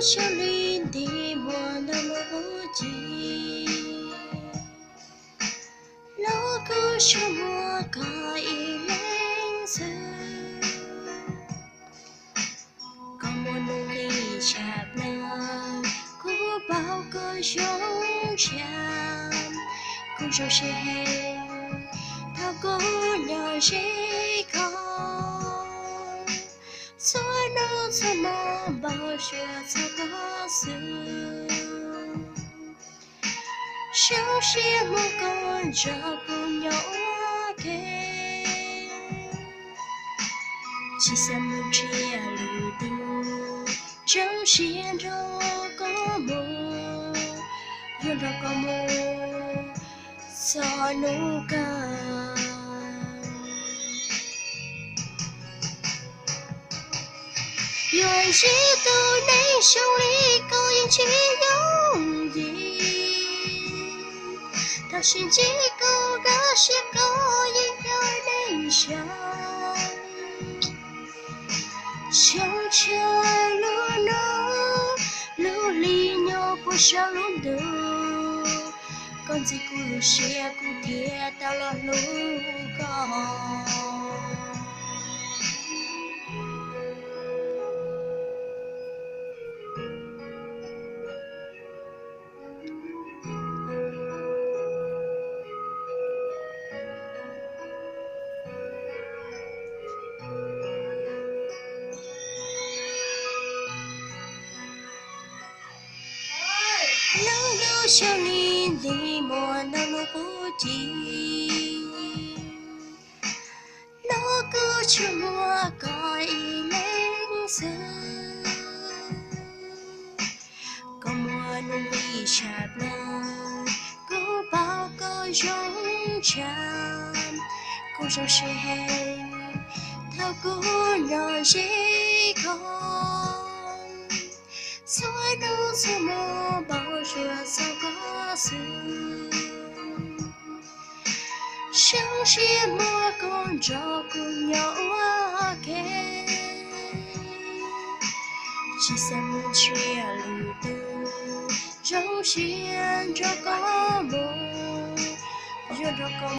Xyov li nti muag ntau lub ci, los kuv tsuas muaj koj ib leeg xwb. Koj muaj nuj nqis tshaj plaws, kuv paub koj zoo tshaj. Kuv zoo siab heev thaum kuv nyob ze koj. Txhua hnub txhua hmo npau suav txog koj xwb. Zoo siab muaj koj nrog kuv nyob ua ke. Tsis xav mus nrhiav lwm tus, zoo siab nrog koj mus, yuav nrog koj mus txog hnub kawg. Yuav ntsib tus neeg zoo li koj yeej tsis yooj yim. Thaum sib ntsib kuv kawg siab koj yeej yog neeg zoo. Zoo tshaj lub hnub, lub hli nyob puag saum lub ntuj. Koj ntxim kuv lub siab kuv thiaj tau los hlub koj. Lub ntuj xyov li nti muag ntau lub qub ci, los kuv tsuas muaj koj ib leeg xwb. Koj muaj nuj nqis tshaj plaws, kuv paub koj zoo tshaj. Kuv zoo siab heev thaum kuv nyob ze koj. Txhua hnub txhua hmo npau suav txog koj xwb. Zoo siab muaj koj nrog kuv nyob ua ke. Tsis xav mus nrhiav lwm tus, zoo siab nrog koj mus.